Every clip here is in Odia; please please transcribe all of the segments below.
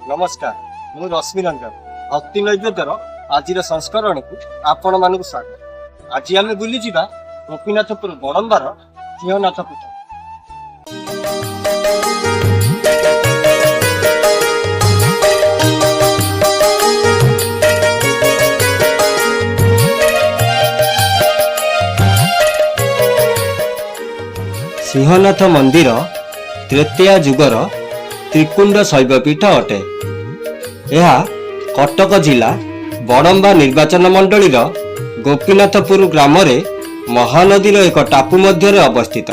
ନମସ୍କାର, ମୁଁ ରଶ୍ମି ରଞ୍ଜନ। ଭକ୍ତି ନୈବେଦ୍ୟର ଆଜିର ସଂସ୍କରଣକୁ ଆପଣମାନଙ୍କୁ ସ୍ୱାଗତ। ଆଜି ଆମେ ବୁଲିଯିବା ଗୋପୀନାଥପୁର ବଡ଼ମ୍ବାର ସିଂହନାଥ ପୀଠ। ସିଂହନାଥ ମନ୍ଦିର ତ୍ରେତୟା ଯୁଗର ତ୍ରିକୁଣ୍ଡ ଶୈବପୀଠ ଅଟେ। ଏହା କଟକ ଜିଲ୍ଲା ବଡ଼ମ୍ବା ନିର୍ବାଚନ ମଣ୍ଡଳୀର ଗୋପୀନାଥପୁର ଗ୍ରାମରେ ମହାନଦୀର ଏକ ଟାପୁ ମଧ୍ୟରେ ଅବସ୍ଥିତ।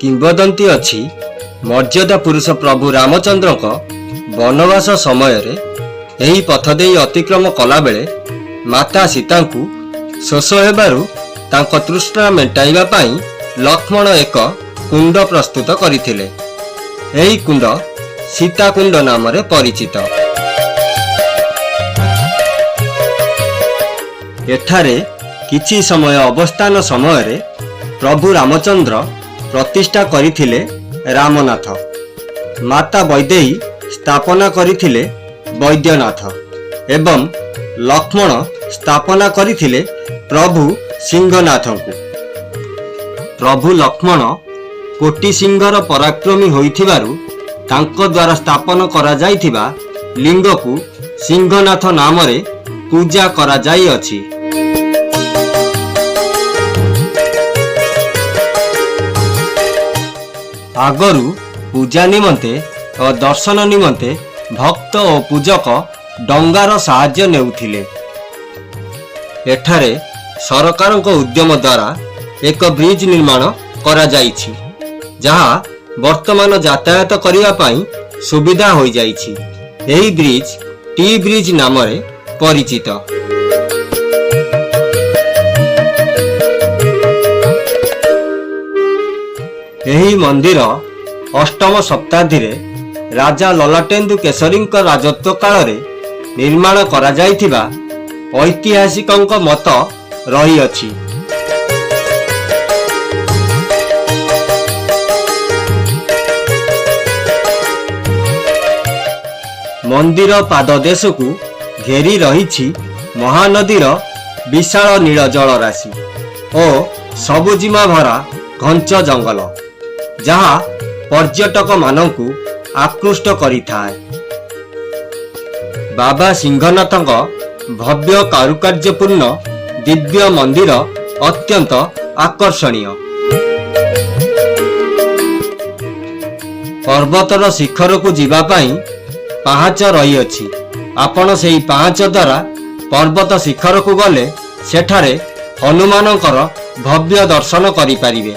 କିମ୍ବଦନ୍ତୀ ଅଛି, ମର୍ଯ୍ୟାଦା ପୁରୁଷ ପ୍ରଭୁ ରାମଚନ୍ଦ୍ରଙ୍କ ବନବାସ ସମୟରେ ଏହି ପଥ ଦେଇ ଅତିକ୍ରମ କଲାବେଳେ ମାତା ସୀତାଙ୍କୁ ଶୋଷ ହେବାରୁ ତାଙ୍କ ତୃଷ୍ଣା ମେଣ୍ଟାଇବା ପାଇଁ ଲକ୍ଷ୍ମଣ ଏକ କୁଣ୍ଡ ପ୍ରସ୍ତୁତ କରିଥିଲେ। ଏହି କୁଣ୍ଡ ସୀତାକୁଣ୍ଡ ନାମରେ ପରିଚିତ। ଏଠାରେ କିଛି ସମୟ ଅବସ୍ଥାନ ସମୟରେ ପ୍ରଭୁ ରାମଚନ୍ଦ୍ର ପ୍ରତିଷ୍ଠା କରିଥିଲେ ରାମନାଥ, ମାତା ବୈଦେହୀ ସ୍ଥାପନା କରିଥିଲେ ବୈଦ୍ୟନାଥ ଏବଂ ଲକ୍ଷ୍ମଣ ସ୍ଥାପନା କରିଥିଲେ ପ୍ରଭୁ ସିଂହନାଥଙ୍କୁ। ପ୍ରଭୁ ଲକ୍ଷ୍ମଣ କୋଟି ସିଂହର ପରାକ୍ରମୀ ହୋଇଥିବାରୁ ତାଙ୍କ ଦ୍ୱାରା ସ୍ଥାପନ କରାଯାଇଥିବା ଲିଙ୍ଗକୁ ସିଂହନାଥ ନାମରେ ପୂଜା କରାଯାଇଅଛି। ଆଗରୁ ପୂଜା ନିମନ୍ତେ ଓ ଦର୍ଶନ ନିମନ୍ତେ ଭକ୍ତ ଓ ପୂଜକ ଡଙ୍ଗାର ସାହାଯ୍ୟ ନେଉଥିଲେ। ଏଠାରେ ସରକାରଙ୍କ ଉଦ୍ୟମ ଦ୍ୱାରା ଏକ ବ୍ରିଜ ନିର୍ମାଣ କରାଯାଇଛି, ଯାହା ବର୍ତ୍ତମାନ ଯାତାୟାତ କରିବା ପାଇଁ ସୁବିଧା ହୋଇଯାଇଛି। ଏହି ବ୍ରିଜ ଟି ବ୍ରିଜ ନାମରେ ପରିଚିତ। ଏହି ମନ୍ଦିର ଅଷ୍ଟମ ଶତାବ୍ଦୀରେ ରାଜା ଲଲାଟେନ୍ଦୁ କେଶରୀଙ୍କ ରାଜତ୍ୱ କାଳରେ ନିର୍ମାଣ କରାଯାଇଥିବା ଐତିହାସିକଙ୍କ ମତ ରହିଅଛି। ମନ୍ଦିର ପାଦଦେଶକୁ ଘେରି ରହିଛି ମହାନଦୀର ବିଶାଳ ନୀଳ ଜଳରାଶି ଓ ସବୁଜିମା ଭରା ଘଞ୍ଚ ଜଙ୍ଗଲ, ଯାହା ପର୍ଯ୍ୟଟକମାନଙ୍କୁ ଆକୃଷ୍ଟ କରିଥାଏ। ବାବା ସିଂହନାଥଙ୍କ ଭବ୍ୟ କାରୁକାର୍ଯ୍ୟପୂର୍ଣ୍ଣ ଦିବ୍ୟ ମନ୍ଦିର ଅତ୍ୟନ୍ତ ଆକର୍ଷଣୀୟ। ପର୍ବତର ଶିଖରକୁ ଯିବା ପାଇଁ ପାହାଚ ରହିଅଛି। ଆପଣ ସେହି ପାହାଚ ଦ୍ୱାରା ପର୍ବତ ଶିଖରକୁ ଗଲେ ସେଠାରେ ହନୁମାନଙ୍କର ଭବ୍ୟ ଦର୍ଶନ କରିପାରିବେ।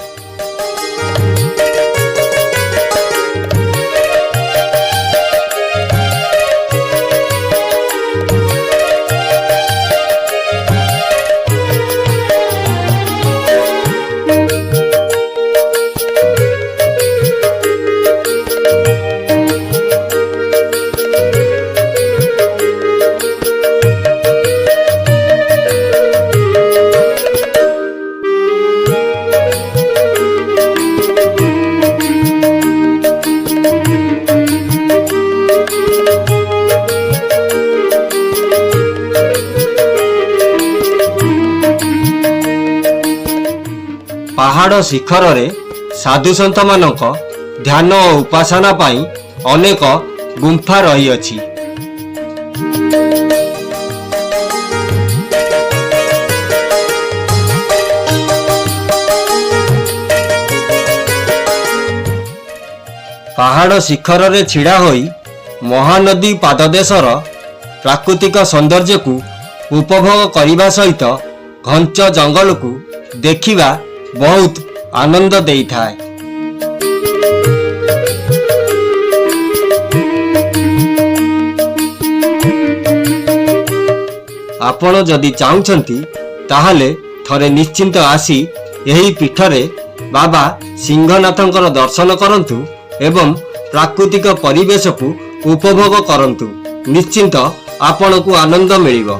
ପାହାଡ଼ ଶିଖରରେ ସାଧୁସନ୍ଥମାନଙ୍କ ଧ୍ୟାନ ଓ ଉପାସନା ପାଇଁ ଅନେକ ଗୁମ୍ଫା ରହିଅଛି। ପାହାଡ଼ ଶିଖରରେ ଛିଡ଼ା ହୋଇ ମହାନଦୀ ପାଦଦେଶର ପ୍ରାକୃତିକ ସୌନ୍ଦର୍ଯ୍ୟକୁ ଉପଭୋଗ କରିବା ସହିତ ଘଞ୍ଚ ଜଙ୍ଗଲକୁ ଦେଖିବା ବହୁତ ଆନନ୍ଦ ଦେଇଥାଏ। ଆପଣ ଯଦି ଚାହୁଁଛନ୍ତି, ତାହେଲେ ଥରେ ନିଶ୍ଚିନ୍ତ ଆସି ଏହି ପୀଠରେ ବାବା ସିଂହନାଥଙ୍କର ଦର୍ଶନ କରନ୍ତୁ ଏବଂ ପ୍ରାକୃତିକ ପରିବେଶକୁ ଉପଭୋଗ କରନ୍ତୁ। ନିଶ୍ଚିନ୍ତ ଆପଣଙ୍କୁ ଆନନ୍ଦ ମିଳିବ।